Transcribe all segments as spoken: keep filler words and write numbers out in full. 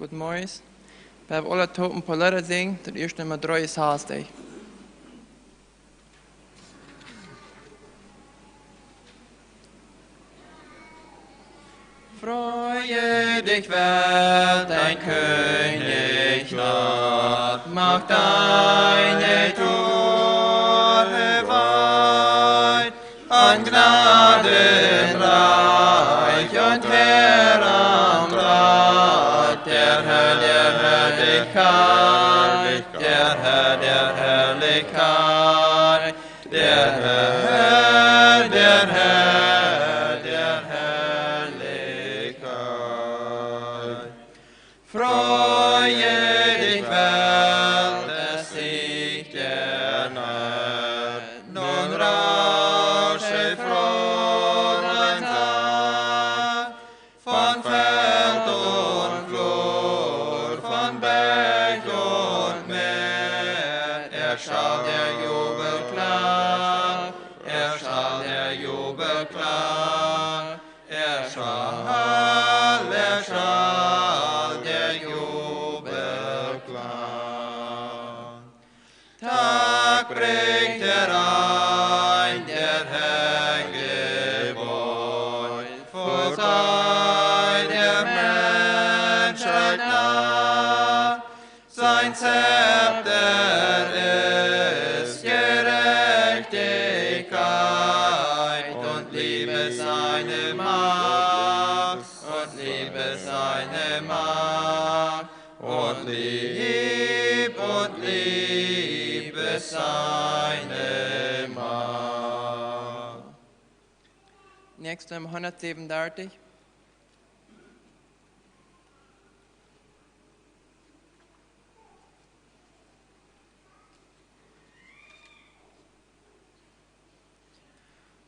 Goodemorjes. Wie haben aule toop een poa Leeda sinjen, daut ieeschte Numma dreeunsastich. Freue dich, Welt, dein König naht, mach deine Tore weit, an Gnaden reich und Herr am Rad, der Herr der Herrlichkeit, der Herr der Herrlichkeit, der Herr, der Herr der Herrlichkeit. Freue dich, Welt, dass sich der Herr nun rausche froh dein Saat, von Feld und Flur, von Berg und Meer, erschall der Jubelklang, erschall der Jubelklang, erschall, erschall der Jubelklang. Tag bricht herein, der Herr Geburt, vor sei der Menschheit nah. Sein Zepter ist Gerechtigkeit und Liebe seine Macht, und Liebe seine Macht, und Lieb, und Liebe seine Macht. Nächste Numma hundertsiebenunddreißig.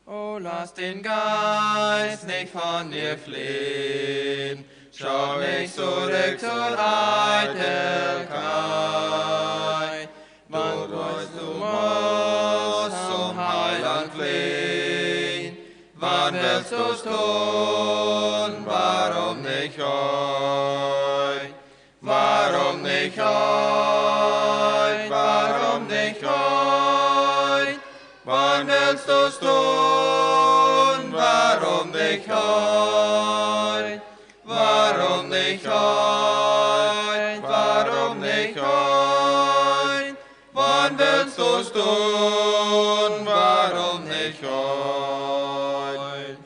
O, lass den Geist nicht von dir fliehen, schau nicht zurück zur Eitelkeit. Wann musst du musst zum Heiland fliehen, wann willst du's tun, warum nicht heut? Warum nicht heut? Warum nicht heut? Wann willst du's tun? Warum nicht heut? Warum nicht heut? Warum nicht heut? Wann willst du's tun? Warum nicht heut?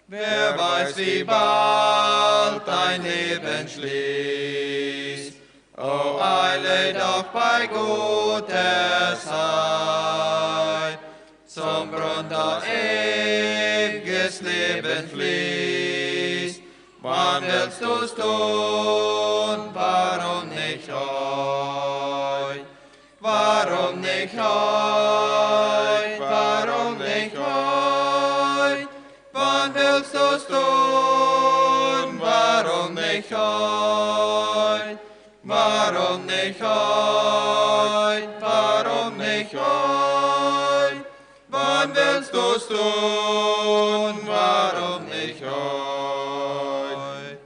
Wer weiß, wie bald dein Leben schließt. O, eile doch bei Gottes Heid zum Brunnen, da ewiges Leben fließt. Wann willst du's tun? Warum nicht heut? Warum nicht heut? Warum nicht heut? Wann willst du's tun? Warum nicht heut? Warum nicht heut? Warum nicht heut? Wann willst du's tun? Warum nicht heut?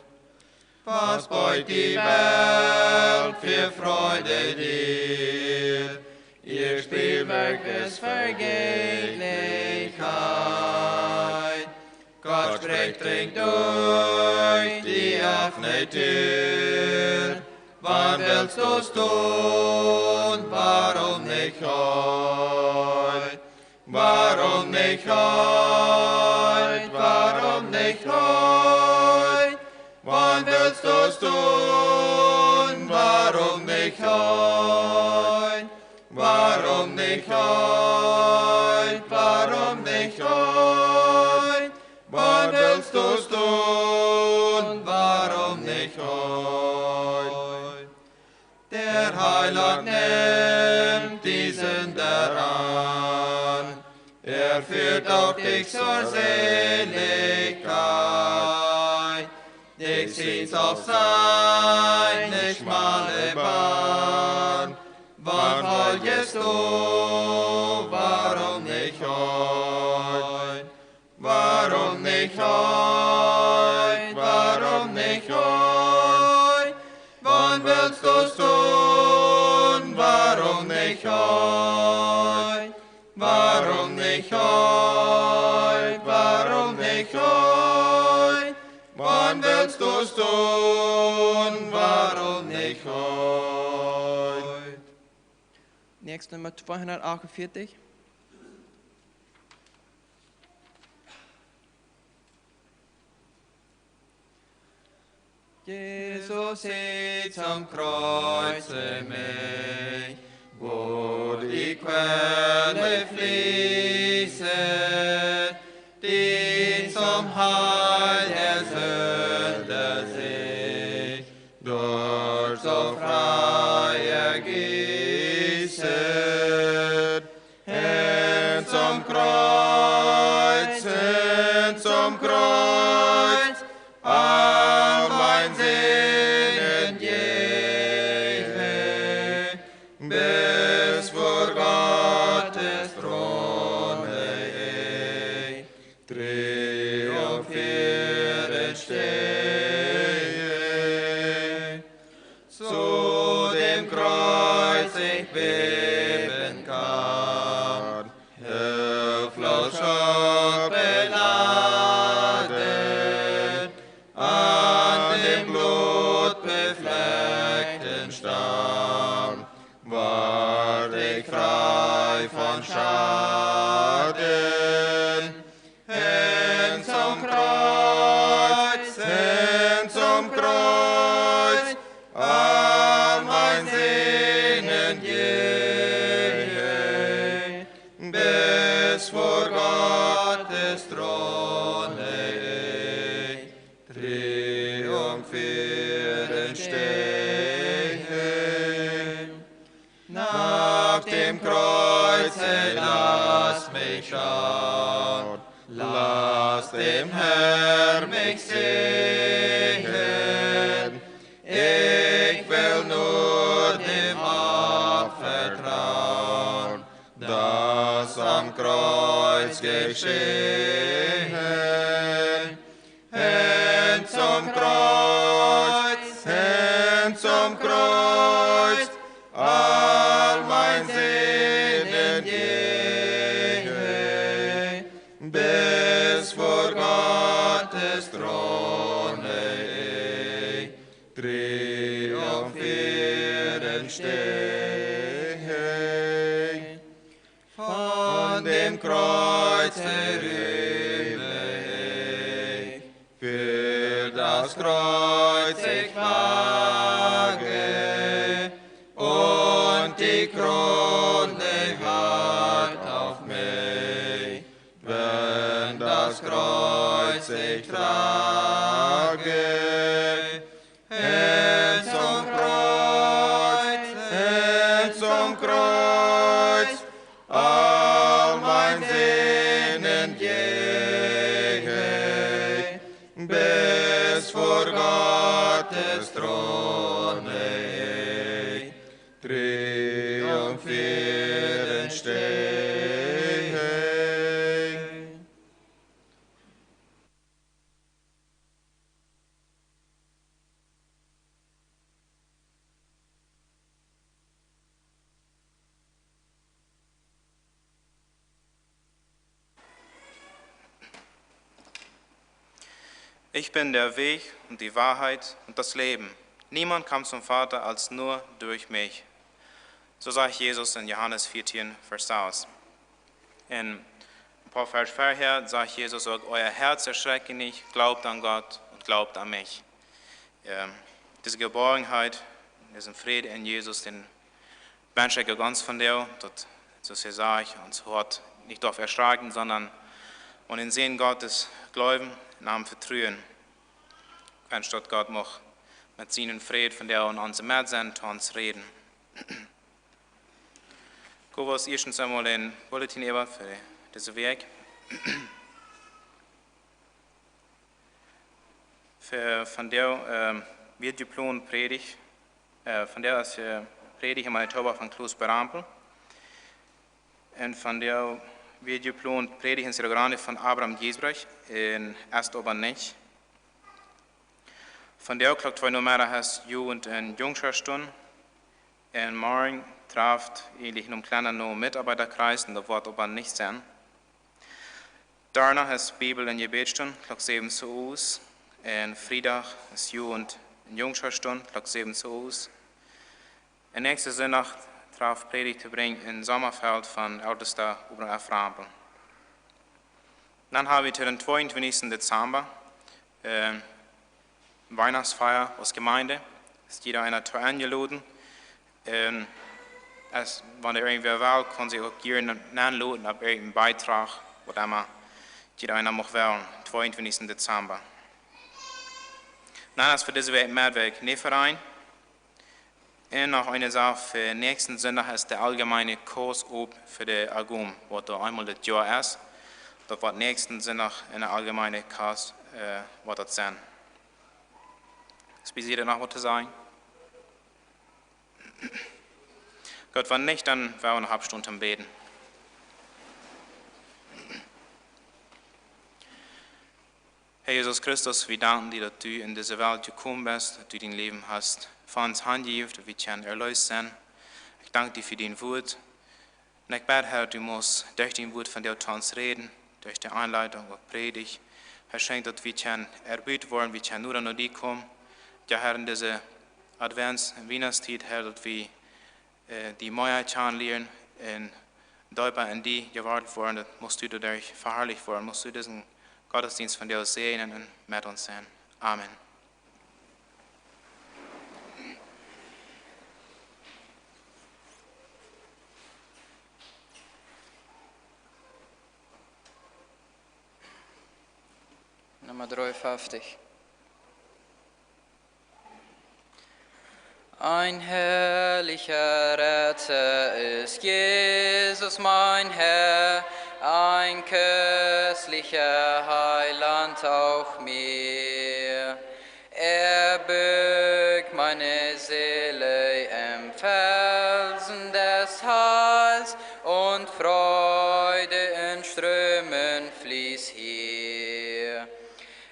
Was beut die Welt für Freude dir? Ihr Spielwerk ist Vergänglichkeit. Gott spricht: Dringt durch die offene Tür. Wann willst du's tun? Warum nicht heut? Warum nicht heut? Warum nicht heut? Wann willst du's tun? Warum nicht heut? Warum nicht heut? Warum nicht heut? Wann willst du's tun? Warum nicht heut? Der Heiland nimmt die Sünder an. Er führt auch dich zur Seligkeit. Dich zieht auf seine schmale Bahn. Wann folgst du? Warum nicht heut? Warum nicht heut? Warum nicht heut? Wellst du stonen, wuarom nich heut? Wuarom nich heut? Wuarom nich heut? Wan wellst du stonen, wuarom nich heut? Näakjste Numma tweehundertachtunvierzig. Jesus hieed aum Kjriez mie, wua de Quellen flieessen, die zum Heil der Sünde sich dort so frei ergießen. Hin zum Kjriez, hin zum Kjriez, all mien Sinden jäh, bis ver Gottes Tron ich triumphierend stehe. Zu dem Kjriez ich bäwen kaun, hilflos und beladen, an dem blutbefleckten Stamm ward ich frei von Schaden. Hin zum Kjriez, hin zum Kjriez, all mien Sinden jäh, bis ver Gottes Tron ich triumphierend stehe. Nach dem Kjriez lasst mich schaun, lasst den Herrn mich sehen. Ich will nur dem Opfer trauen, das am Kjriez geschehen. Hin zum Kjriez, hin zum Kjriez, all mien Sinden jäh, bis ver Gottes Tron ich triumphierend stehe. Von dem Kjriez rühme ich, für das Kjriez ich wage, und die Krone hart auf mich, wenn das Kjriez ich trage. Hin zum Kjriez, hin zum Kjriez, all mien Sinden jäh, bis ver Gottes Tron ich triumphierend stehe. Ich bin der Weg und die Wahrheit und das Leben. Niemand kommt zum Vater als nur durch mich. So sagt Jesus in Johannes vierzehn, Vers sechs. In ein paar Vers vorher sagt Jesus auch: Euer Herz erschrecke nicht, glaubt an Gott und glaubt an mich. Ähm, diese Geborgenheit, diesen Frieden in Jesus, den wünsche ich ganz von dir, dass, dass er sagt, uns Hort nicht darf erschrecken, sondern an den Segen Gottes glauben, in ihm vertrauen. Anstatt Gott mag mit seinem Frieden von dir und uns Macht sein, zu uns reden. Go was erstens einmal den Bulletin über für diese Woche. Für, von der, ähm, wird geplant Predigt, äh, von der ist, äh, Predigt in Manitoba von Klaus Berampel. Und von der wird geplant Predigt in Rio Grande von Abraham Giesbrecht in Estober nicht. Vondoag Klock twee Nomeddach es Jugend- un Jungschaftstund. Un morjen traft eejentlich no kjlanda no Mitarbeiterkreis, un daut woat oba nich sennen. Doano es Bibel- un Jebädstund, Klock säwen Uhr. Un Friedach es Jugend- un Jungschaftstund, Klock säwen Uhr. Un näakjsten Sindach traft Prädicht to brinjen em Sommerfeld von Eltesta Abraham F. Rampel. Dan hab wie dän tweeuntwintichsten Dezemba, äh, Weihnachtsfeier aus Gemeinde. Es jieda eena doatoo enjeloden. Ähm, aus, wan irjentwäa well, kaun sikj uk hia nenloden, opp irjent een Beitrag, waut emma jieda eena mucht wälen, tweeuntwintichsten Dezemba. Dan es fa dise Wäakj Meddwäakj Näaverein. Un noch eene Sach, fa näakjsten Sindach es de aulgemeene Kjast op fa de Agum, waut doa eemol dit Joa es. Daut woat näakjsten Sindach enne aulgemeene Kjast, äh, woat daut sennen. Es bie junt noch waut to sajen? Goot, wan nich, dan woa wie noch oppstonen toom bäden. Herr Jesus Christus, wie danken die, daut du en dise Welt jekomen best, daut du dien Läwen hast fa ons hanjejäft, daut wie kjennen erleest sennen. Ekj dank die fa dien Wuat. Un ekj bäd, Herr, daut du must derch dien Wuat vondoag to ons räden, derch de Enleitunk, waut Prädicht. Herr, schenkj, daut wie kjennen erbuat woaren, wie kjennen noda no die komen. Jo, Herr, en dise Advents- un Wienachtstiet, Herr, daut wie, äh, die mea kjanen lieren un deepa en die jewoa woaren, daut must du doaderch veharlicht woaren, must du disen Gottesdienst vondoag säajnen un met ons sennen. Amen. Numma dreeunfeftich. Ein herrlicher Retter ist Jesus, mein Herr, ein köstlicher Heiland auch mir. Er birgt meine Seele im Felsen des Heils und Freude in Strömen fließt hier.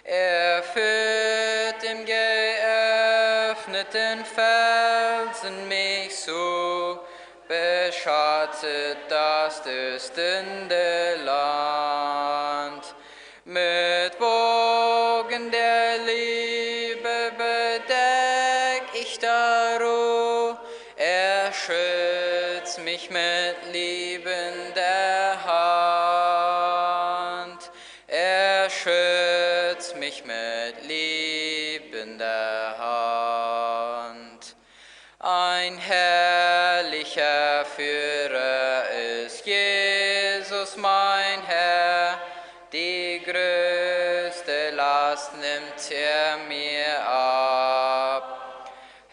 Er führt im geöffneten Felsen mich zu, beschattet das dürstende Land. Mit Wogen der Liebe bedeck ich darob, er schützt mich mit liebender Hand. Er schützt mich mit liebender Hand. Ein herrlicher Führer ist Jesus, mein Herr, die größte Last nimmt er mir ab.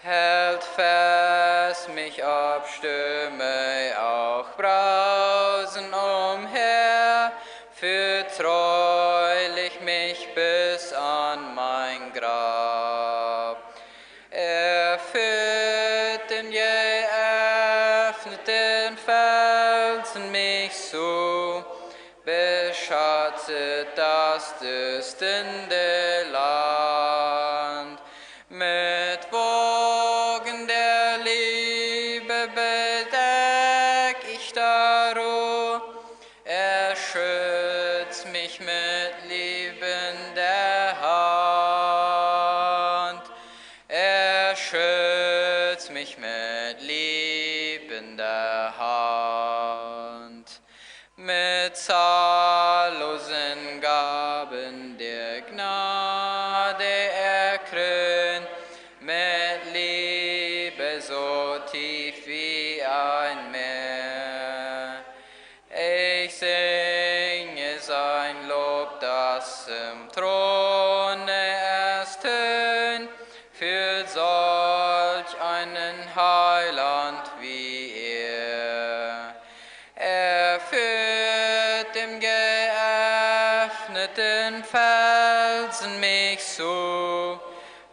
Hält fest mich, ob Stürme auch brausen umher, führt treulich mich bis an mein Grab. Er führt im geöffneten Felsen mich zu, beschattet das dürstende Land. Mit Wogen der Liebe bedeck ich darob, er schützt mich mit liebender Hand. Er schützt mich mit liebender Hand. Mit zahllosen Gaben der Gnade er krönt, mit Liebe so tief wie ein Meer. Ich singe sein Lob, das im Throne es tönt, für solch einen Heiland wie er. Er führt im geöffneten Felsen mich zu,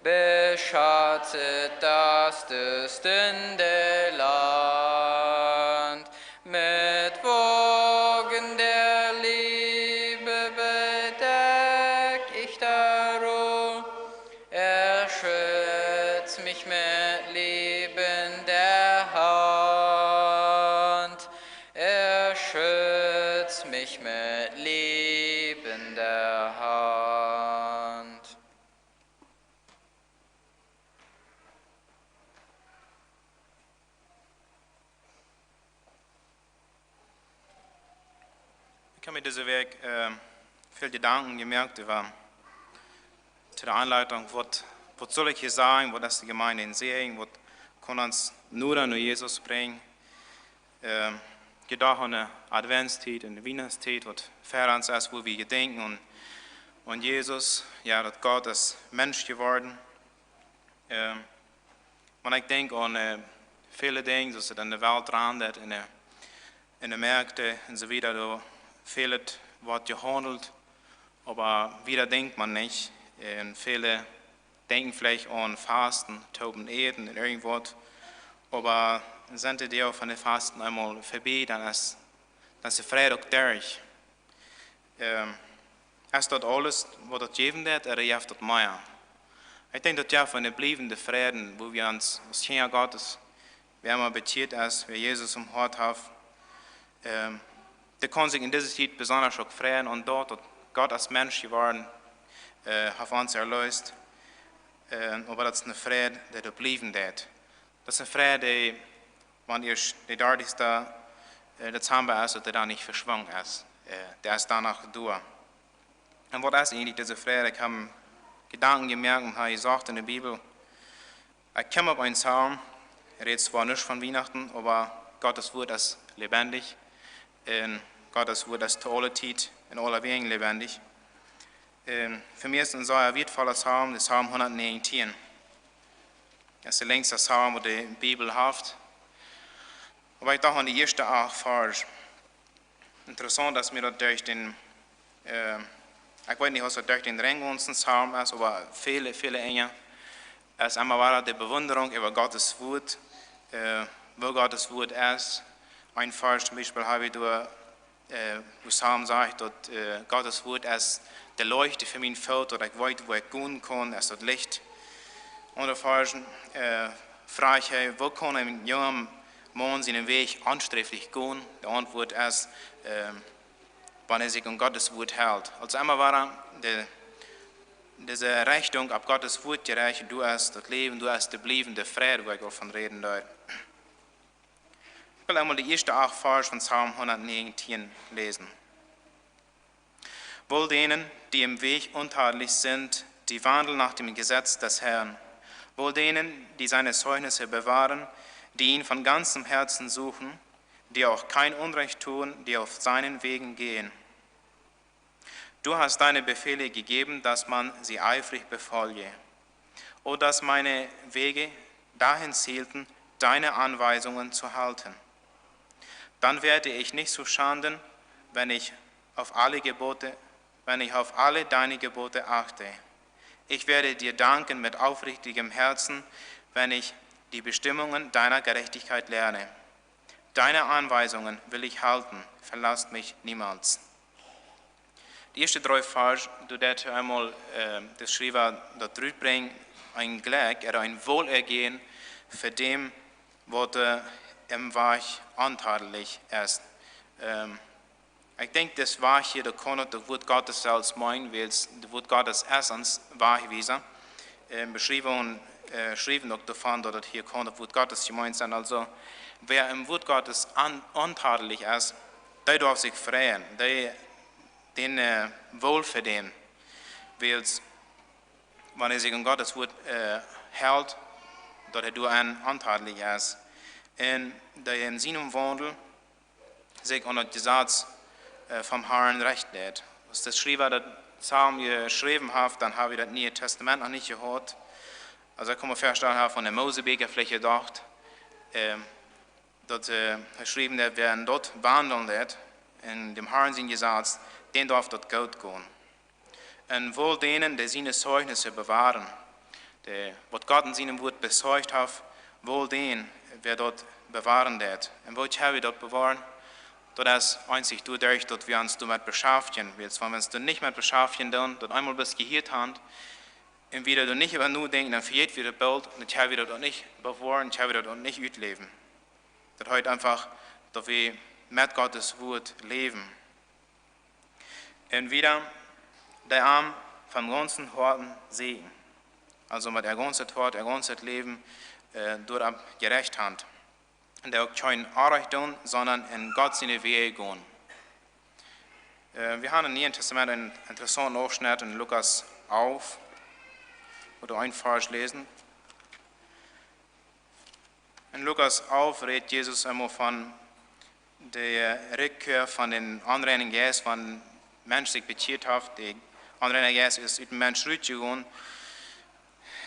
beschattet das dürstende Land. Mit Wogen der Liebe bedeck ich darob, er schützt Hab dise Wäakj väl Jedanken jemoakt äwa, to de Enleitunk, waut, waut saul ekj hia sajen, waut es de Jemeent een Säajen, waut kaun ons noda no Jesus brinjen. Jedocht aun de Adventstiet un de Wienachtstiet, waut fa ons es, wua wie jedenkjen aun, aun Jesus, jo, daut Gott es Mensch jeworden. Wan ekj denkj aun väle Dinja, soo aus et en de Welt raundat, en de, en de Moakjt un soo wieda, doa väl woat jehaundelt, oba wieda denkjt maun nich. Un väle denkjen veleicht aun Fasten, toop äten un irjentwaut. Oba sent de Doag von de Fasten eemol verbie, dan es, dan es de Freid uk derch. Es daut aules, waut daut jäwen deit, ooda jeft daut mea? Ekj denkj, daut jeft een bliewenden Fräd, wua wie ons aus Kjinja Gottes, wäa emma bekjieet es, wäa Jesus em Hoat haft, dee kaun sikj en dise Tiet besonda uk freien aun daut, daut Gott es Mensch jeworden, haft ons erleest. Oba daut es een Fräd, dee doa bliewen deit. Daut es een Fräd, dee, wan ieescht de dartichste Dezemba es, daut dee dan nich veschwungen es. Dee es doano doa. Un waut es eejentlich dise Fräd? Ekj hab Jedanken jemoakt un hab jesocht en de Bibel. Ekj kjeem opp een Psalm, rät zwar nich von Wienachten, oba Gottes Wuat es läwendich. Un Gottes Wuat es to aule Tiet un aulewäajen läwendich. Fa mie es een sea wieetvolla Psalm, de Psalm hundatnäajentieen. Daut es de lenjsta Psalm, waut de Bibel haft. Oba ekj docht aun de ieeschte acht Varsch. Interessaunt, daut mie daut derch dän, ekj weet nich, aus daut derch dän gaunzen Psalm es, oba väle, väle Enj es emma wada de Bewunderung äwa Gottes Wuat, woo Gottes Wuat es. Een Varsch toom Biespel hab wie doa, wua Psalm sajcht, daut Gottes Wuat es de Licht fa mienen Foot, daut ekj weet, wua ekj gonen kaun, es daut Licht. Aundre Varsch frajcht hee: Woo kaun een junga Maun sienen Wajch onsträflich gonen? De Auntwuat es, wan hee sikj aun Gottes Wuat helt. Aulsoo emma wada de, dise Rechtunk opp Gottes Wuat jerecht, doa es daut Läwen, doa es de bliewende Fräd, wua ekj aul von räden deed. Ekj well eemol de ieeschte acht Varsch von Psalm hundatnäajentieen läsen. Wohl denen, die im Weg untadelig sind, die wandeln nach dem Gesetz des Herrn. Wohl denen, die seine Zeugnisse bewahren, die ihn von ganzem Herzen suchen, die auch kein Unrecht tun, die auf seinen Wegen gehen. Du hast deine Befehle gegeben, dass man sie eifrig befolge. O dass meine Wege dahin zielten, deine Anweisungen zu halten. Dann werde ich nicht zu Schanden, wenn ich auf alle Gebote, wenn ich auf alle deine Gebote achte. Ich werde dir danken mit aufrichtigem Herzen, wenn ich die Bestimmungen deiner Gerechtigkeit lerne. Deine Anweisungen will ich halten, verlass mich niemals. De ieeschte dree Varsch, doa deit eemol de Schriewa daut rutbrinjen, een Jlekj, ooda een Wohlergehen fa däm, waut em Wajch ontadelich es. Ekj denkj, dis Wajch hia, daut kaun daut Wuat Gottes selfst meenen, wiels daut Wuat Gottes es ons Wajchwiesa. Beschriewa schriewen uk doavon, daut daut hia kaun daut Wuat Gottes jemeent sennen. Aulsoo, wäa em Wuat Gottes ontadelich es, dee darf sikj freien, dee, dän wohl fa däm, wiels, wan hee sikj aun Gottes Wuat helt, daut hee doa ontadelich es. Un dee en sienem Waundel sikj aun daut Jesaz vom Harn rechten deit. Aus de Schriewa dän Psalm jeschräwen haft, dan haft hee daut Niee Tastament noch nich jehaut. Aulsoo ekj kaun mie väastalen, hee haft aun de Mosebieekja veleicht jedocht, daut hee schriewen deit, wäa en daut wandeln deit, en däm Harn sien Jesaz, dän darf daut goot gonen. Un wohl denen, die seine Zeugnisse bewahren, dee, waut Gott en sienem Wuat bezeicht haft, wohl dän, wäa daut bewoaren deit. Un woo kjenn wie daut bewoaren? Daut es eenzich doaderch, daut wie ons doamet beschaftjen. Wiels wan wie ons doa nich met beschaftjen doonen, daut eemol bloos jehieet haben, un wie doa nich äwa nodenkjen, dan vejät wie daut boolt, dan kjenn wie daut uk nich bewoaren, kjenn wie daut uk nich utläwen. Daut heet eefach, daut wie met Gottes Wuat läwen. Un wieda, dee am von gaunzem Hoaten säajnen. Aulsoo met äa gaunzet Hoat, äa gaunzet Läwen doaropp jerecht haben. Un dee uk kjeen Orrajcht doonen, sonda en Gott siene Wäaj gonen. Äh, wie haben em Nieen Tastament eenen interessaunten Aufschnett en Lukas alf, wua wie een Varsch läsen. En Lukas alf rät Jesus eemol von de, äh, Rückkehr von dän onreinen Jeist, wan een Mensch sikj bekjieet haft. De onreine Jeist es ut dän Mensch rutjegonen.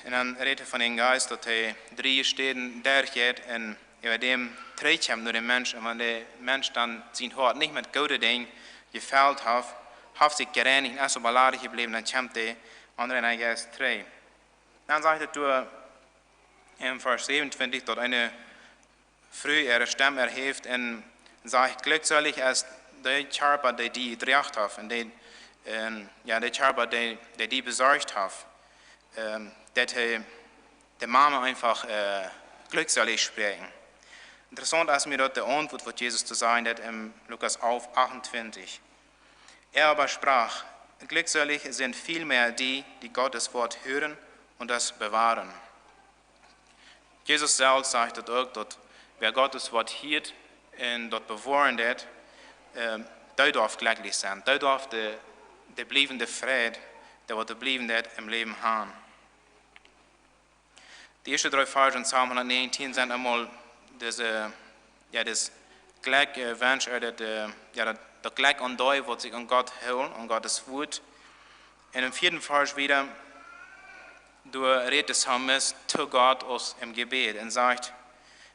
Un dan rät hee von dän Jeist, daut hee dree Städen derchjeit un äwa däm trigjkjemt no dän Mensch. Un wan de Mensch dan sien Hoat nich met goode Dinja jefelt haft, haft sikj jereinicht un es opp de Ladich jebläwen, dan kjemt de onreine Jeist trigj. Dan sajcht et doa en Varsch säwenuntwintich, daut eene Fru äare Stemm erhäft un sajcht: "Glückselig es de Kjarpa, dee die jedroagen haft, un dee, ähm, jo, de Kjarpa, dee, dee die besorcht haft." Ähm, daut hee de Mama eefach, äh, glückselig spräakjen. Interessaunt es mie daut de Auntwuat, waut Jesus to sajen haft en Lukas alf achtuntwintich. Er aber sprach: "Glückselig sind vielmehr die, die Gottes Wort hören und das bewahren." Jesus selfst sajcht daut uk, daut wäa Gottes Wort hieet un daut bewoaren deit, ähm, dee darf glücklich sennen. Dee darf de, de bliewende Fräd, dee woat de bliewende em Läwen haben. De ieeschte dree Varsch en Psalm hundatnienentieen sent eemol dise, jo, daut Glück, äh, Wunsch, äh, daut, äh, jo, daut, daut Glück aun dee, waut sikj aun Gott hoolen, aun Gottes Wort. En dän vieeden Varsch wada, doa rät de Psalmist to Gott aus em Jebäd un sajcht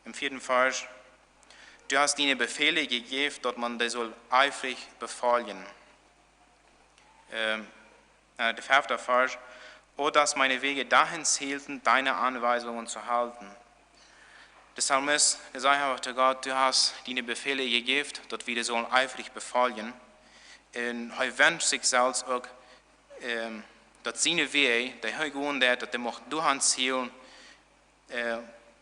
em vieeden Varsch: "Du hast diene Befehle gegeben, dass man die soll eifrig befolgen." Ähm, äh, de fefte Varsch: "O, dass meine Wege dahin zielten, deine Anweisungen zu halten." De Psalmist, dee sajcht eefach to Gott: "Du hast diene Befehle gegeben, dass wir die sollen eifrig befolgen." Un hee wenscht sikj selfst uk, ähm, daut siene Wäaj, dee hee gonen deit, daut dee mucht doahan zielen, äh,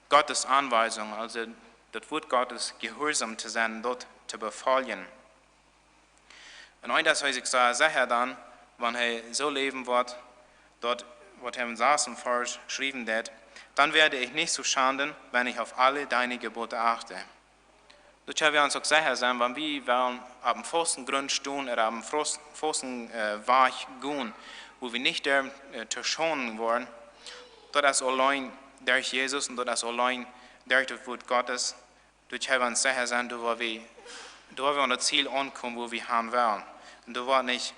Gottes Anweisungen, aulsoo daut Wort Gottes jehuarsom to sennen, daut to befolgen. Un eent es hee sikj sea secha dan, wan hee soo läwen woat, daut, waut hee em sasten Varsch schriewen deit: "Dann werde ich nicht zu Schanden, wenn ich auf alle deine Gebote achte." Doa kjenn wie ons uk secha sennen, wan wie wellen opp eenen fasten Grunt stonen ooda opp eenen fas-, fasten, äh, Wajch gonen, wua wie nich doa, äh, to Schonden woaren, daut es auleen derch Jesus un daut es auleen derch daut Wort Gottes. Doa kjenn wie ons secha sennen, doa woa wie, doa woa wie aun daut Ziel aunkomen, wua wie han wellen. Un doa woat nich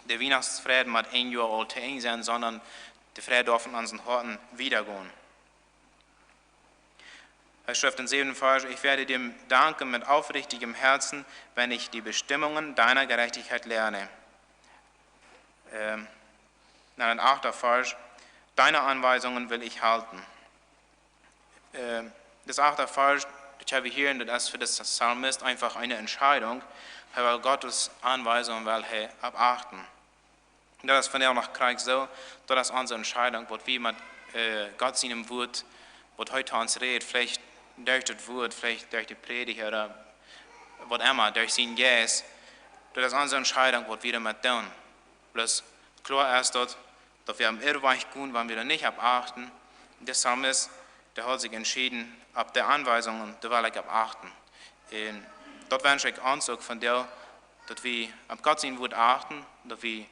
de Wienachtsfräd met een Joa aul to Enj sennen, sonda de Fräd darf en onsen Hoaten wieda gonen. Hee schrift em säwenden Varsch: "Ich werde dir danken mit aufrichtigem Herzen, wenn ich die Bestimmungen deiner Gerechtigkeit lerne." Ähm, dan dän achten Varsch: "Deine Anweisungen will ich halten." Ähm, dän achten Varsch, daut hab wie hia, un daut es fa dän Psalmist eefach eene Entscheidunk. Hee well Gottes Anweisungen well hee opp achten. Daut es vondoag noch krakjt soo, daut es onse Entscheidunk, waut wie met, äh, Gott sien Wort, waut hee to ons rät, veleicht derch daut Wort, veleicht derch de Prädicht ooda waut emma, derch sienen Jeist. Daut es onse Entscheidunk, waut wie doamet doonen. Bloos kloa es daut, daut wie aum Irrwajch gonen, wan wie doa nich opp achten. De Psalmist, dee haft sikj entschieden, opp de Anweisungen, doa well ekj opp achten. Un daut wensch ekj ons uk vondoag, daut wie opp Gott sien Wort achten, daut wie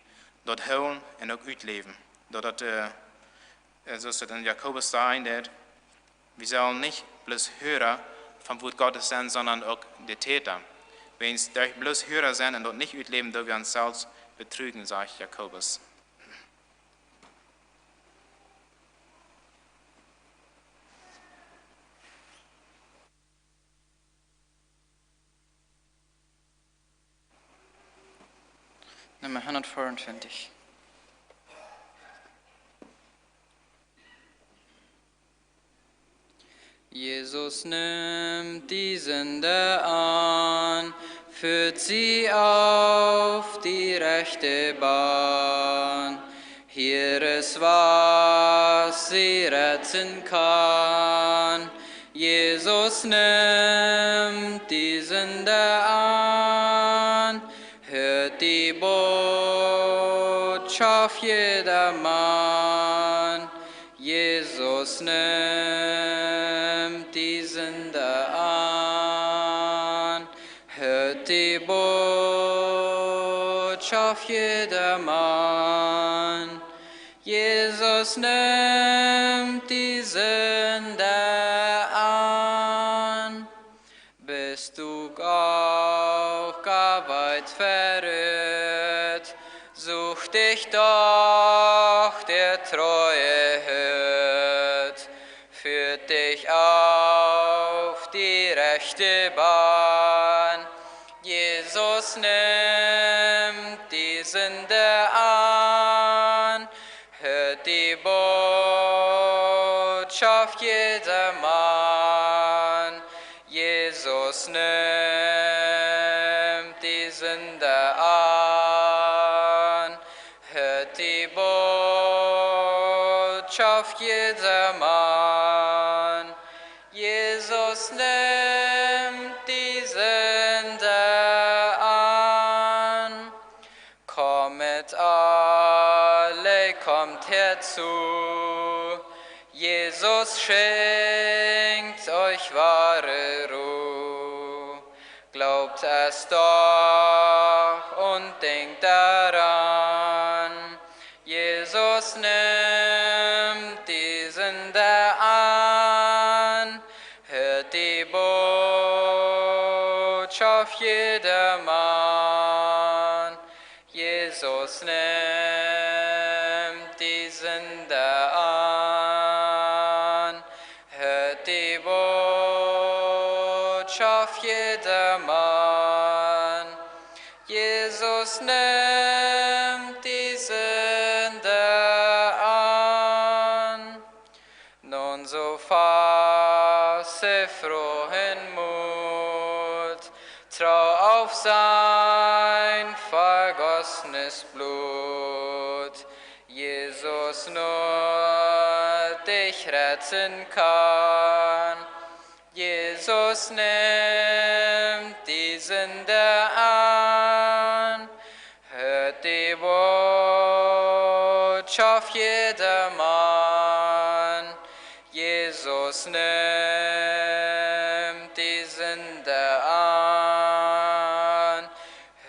daut hoolen un uk utläwen. Daut daut, äh, äh, soo aus et en Jakobus sajcht, daut wie sellen nich bloos Hiera vom Wort Gottes sennen, sonda uk de Täta. Wan wie bloos Hiera sent un daut nich utläwen, doo wie ons selfst betrügen, sajcht Jakobus. Numma hundat vea un twintich. Jesus nimmt die Sünde an, führt sie auf die rechte Bahn. Hier ist, was sie retten kann. Jesus nimmt die Sünde an, hört die Botschaft jedermann. Jesus nimmt die Sünde an, hört die Botschaft Auf jedermann. Jesus nimmt die Sünde an. Bist du auch gar weit verirrt, sucht dich doch der treue Hirt, führt dich auf die rechte Bahn. Jesus nimmt die Sünde an, hört die Botschaft jedermann. Jesus nimmt die Sünde an, hört die Botschaft jedermann. Jesus nimmt die Sünde an. Kommet alle, kommt herzu. Jesus schenkt euch wahre Ruh. Glaubt es doch und denkt daran, Jesus nimmt die Sünde an, hört die Botschaft jedermann. Jesus nimmt die Sünde an, hört die Botschaft jedermann. Jesus nimmt die Sünde an. Nun so fasse frohen Mut, trau auf sein vergossenes Blut. Jesus nur dich retten kann. Jesus nimmt die Sünde an, hört die Botschaft jedermann. Jesus nimmt die Sünde an,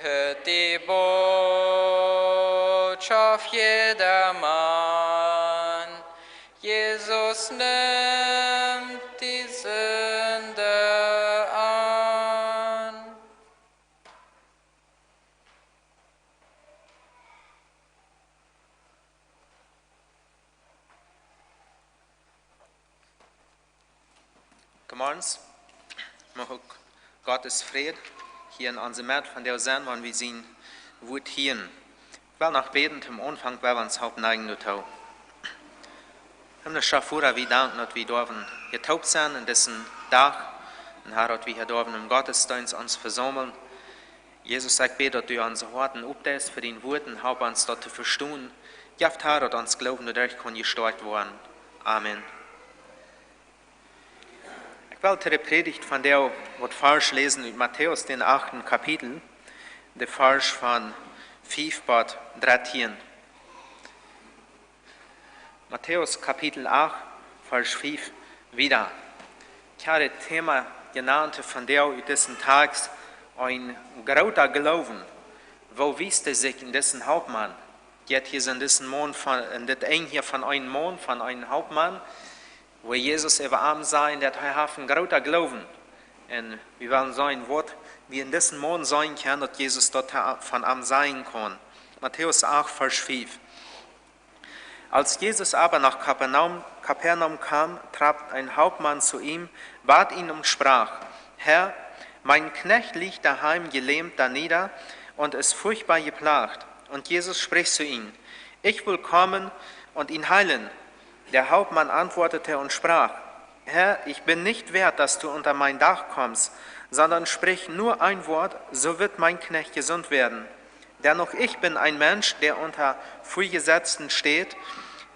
hört die Botschaft jedermann. Jesus nimmt die Sünde an. Goodemorgen. Mucht uk Gottes Fräd hia en onse Medd vondoag sennen, wan wie sien Wuat hieren. Ekj well noch bäden, toom Aunfank, well wie ons Haupt neijen doatoo. Himmlischa Voda, wie danken, daut wie derwen hia toop sennen en disen Dach. Un Herr, daut wie hia derwen em Gottesdeenst ons vesaumlen. Jesus, ekj bäd, daut du onse Hoaten opdeist fa dien Wuat un help ons daut to vestonen. Jeff, Herr, daut ons Gloowen doaderch kaun jestoakjt woaren. Amen. Ekj well to de Prädicht vondoag waut Varsch läsen ut Matäus, dän achten Kapitel, de Varsch von fief bat dartieen. Matäus Kapitel acht, Varsch fief wieda. Ekj hab daut Thema jenant vondoag ut disen Tekst: een groota Gloowen. Woo wiest hee sikj en disen Hauptmaun? Jeit hia en disen Maun von, en dit Enj hia von een Maun, von een Hauptmaun, wua Jesus äwa am sajcht, daut hee haft een groota Gloowen. Un wie wellen seenen, waut wie en disen Maun seenen kjennen, daut Jesus daut ha-, von am sajen kaun. Matäus acht, Varsch fief. Als Jesus aber nach Kapernaum, Kapernaum kam, trat ein Hauptmann zu ihm, bat ihn und sprach: „Herr, mein Knecht liegt daheim gelähmt danieder und ist furchtbar geplagt.“ Und Jesus spricht zu ihm: „Ich will kommen und ihn heilen.“ Der Hauptmann antwortete und sprach: „Herr, ich bin nicht wert, dass du unter mein Dach kommst, sondern sprich nur ein Wort, so wird mein Knecht gesund werden. Denn auch ich bin ein Mensch, der unter Vorgesetzten steht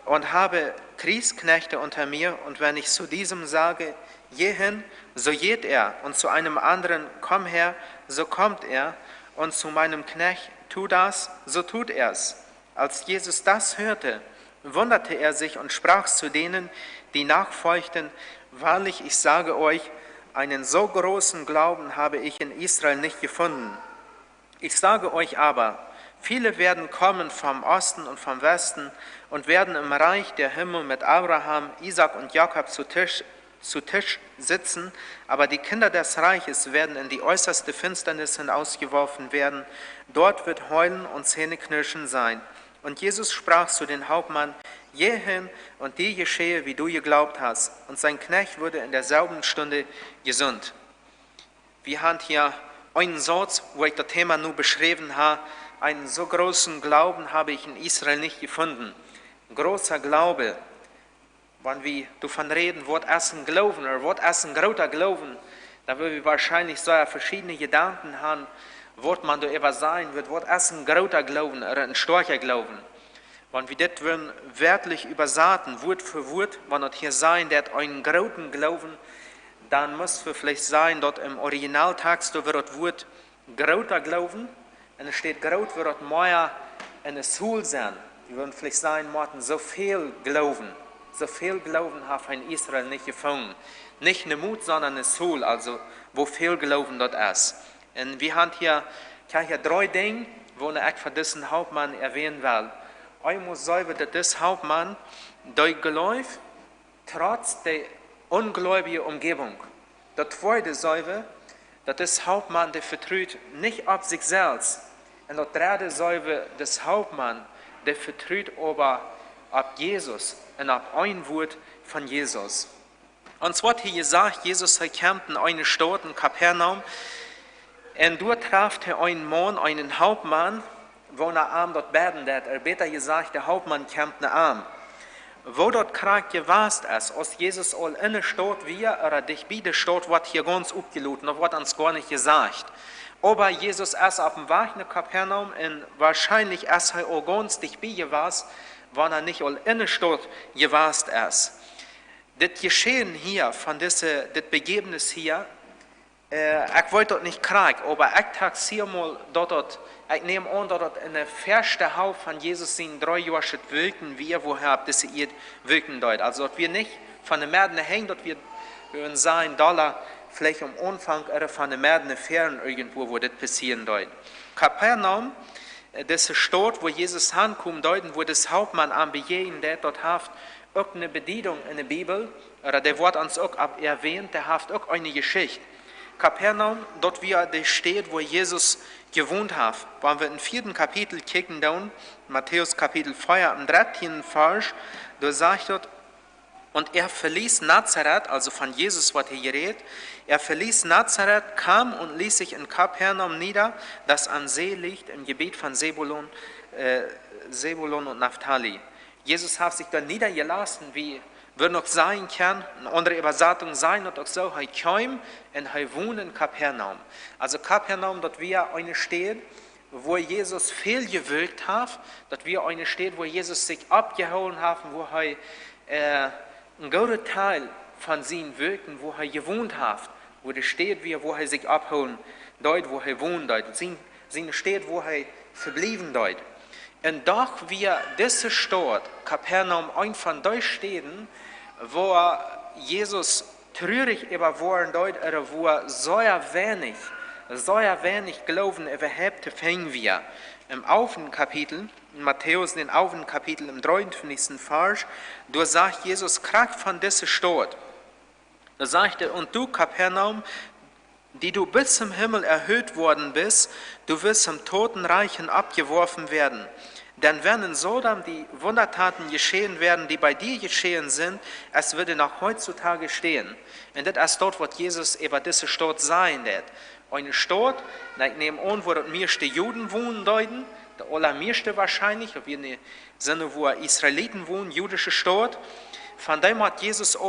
und habe Kriegsknechte unter mir, und wenn ich zu diesem sage: ‚Geh hin‘, so geht er, und zu einem anderen: ‚Komm her‘, so kommt er, und zu meinem Knecht: ‚Tu das‘, so tut er's.“ Als Jesus das hörte, wunderte er sich und sprach zu denen, die nachfolgten: „Wahrlich, ich sage euch, einen so großen Glauben habe ich in Israel nicht gefunden. Ich sage euch aber, Viele werden kommen vom Osten und vom Westen und werden im Reich der Himmel mit Abraham, Isaak und Jakob zu Tisch, zu Tisch sitzen, aber die Kinder des Reiches werden in die äußerste Finsternis hinausgeworfen werden. Dort wird Heulen und Zähneknirschen sein. Und Jesus sprach zu dem Hauptmann: „Geh hin und dir geschehe, wie du geglaubt hast.“ Und sein Knecht wurde in derselben Stunde gesund. Wie haben hier einen Satz, wo ich das Thema nur beschrieben habe: „Einen so großen Glauben habe ich in Israel nicht gefunden.“ Großer Glaube. Wan wie doavon räden, waut es een Gloowen, ooda waut es een groota Gloowen, dan woa wie woarschienlich sea veschiedne Jedanken haben, waut maun doa äwa sajen woat, waut es een groota Gloowen ooda een stoakja Gloowen. Wan wie dit wellen wertlich äwasaten, Wuat fa Wuat, wan daut hia sajen deit een grooten Gloowen, dan mott wie veleicht sajen, daut em Originaltext doa woat daut Wuat groota Gloowen, un et steit groot, woat daut mea en de Seel sennen. Wie wudden veleicht sajen motten, soo väl Gloowen. Soo väl Gloowen haft een Israel nich jefungen. Nich en de Mut, sonda en de Seel, aulsoo woo väl Gloowen daut es. Un wie haben hia, ekj hab hia dree Dinja, woo ekj fa disen Hauptmaun erwähnen well. Eemol seenen wie, daut dis Hauptmaun, dee jleeft, trotz de onjleewje Omjäwunk. Daut tweede seenen wie, daut dis Hauptmaun, dee vetrut nich opp sikj selfst. Un daut dredde seenen wie, dis Hauptmaun, dee vetrut oba opp Jesus un opp een Wuat von Jesus. Ons woat hia jesajcht, Jesus, hee kjemt en eene Staut, en Kapernaum, un doa traft hee eenen Maun, eenen Hauptmaun, woo no am daut bäden deit, ooda bäta jesajcht, de Hauptmaun kjemt no am. Woo daut krakjt jewast es, aus Jesus aul enne Staut wia, ooda dicht bie de Staut, woat hia gaunz oppjeloten, daut woat ons goanich jesajcht. Oba Jesus es oppem Wajch no Kapernaum un woarschienlich es hee aul gaunz dicht bie jewast, wan hee nich aul enne Staut jewast es. Dit Jeschehen hia, von dise, dit Bejäwnis hia, äh, ekj weet daut nich krakjt, oba ekj taxeer mol daut daut, ekj näm aun daut daut en de ieeschte Halft von Jesus sien dreejoaschet Wirkjen wia, woo hee opp dise Ieed wirkjen deed. Aulsoo daut wia nich von de Medden han, daut wia, wie wudden sajen, dolla veleicht aum Aunfank ooda von de Medden ver irjentwua, wua dit passieren deed. Kapernaum, äh, dise Staut, wua Jesus hankomen deed un wua dis Hauptmaun am bejäajnen deed, daut haft uk eene Bediedunk en de Bibel, ooda dee woat ons uk opp erwähnt, dee haft uk eene Jeschicht. Kapernaum, daut wia de Staut, wua Jesus jewont haft. Wan wie em vieeden Kapitel kjikjen doonen, Matäus Kapitel vea, em dartieenden Varsch, doa sajcht daut: „Und er verließ Nazareth“, aulsoo von Jesus woat hia jerät, „er verließ Nazareth, kam und ließ sich in Kapernaum nieder, das am See liegt, im Gebiet von Sebulon, äh, Sebulon und Naphtali.“ Jesus haft sikj doa niedergelassen, wie wie noch sajen kjennen, en aundre Äwasatunk sajen daut uk soo, hee kjeem un hee wond en Kapernaum. Aulsoo Kapernaum, daut wia eene Staut, wua Jesus väl jewirkjt haft, daut wia eene Staut, wua Jesus sikj oppjehoolen haft, wua hee, äh, een grooten Deel von sien Wirkjen, wua hee jewont haft, wua de Staut wia, wua hee sikj opphoolen deed, wua hee wonen deed. Sien, siene Staut, wua hee vebliewen deed. Un doch wia dise Staut, Kapernaum, eent von dee Städen, wua Jesus truarich äwa woaren deed, ooda wua sea weinich, sea weinich Gloowen äwahaupt to finjen wia. Em alften Kapitel, en Matäus, dän alften Kapitel, em dreeuntwintichsten Varsch, doa sajcht Jesus krakjt von dise Staut. Doa sajcht hee: „Und du, Kapernaum, die du bis zum Himmel erhöht worden bist, du wirst zum Totenreich hinabgeworfen werden. Denn wenn in Sodom die Wundertaten geschehen wären, die bei dir geschehen sind, es würde noch heutzutage stehen.“ Un dit es daut, waut Jesus äwa dise Staut sajen deed. Eene Staut, un ekj näm aun, wua daut mieeschte Juden wonen deeden, de aulamieschte woarschienlich, opp june Senne, wua Israeliten wonen, jüdische Staut. Von dee haud Jesus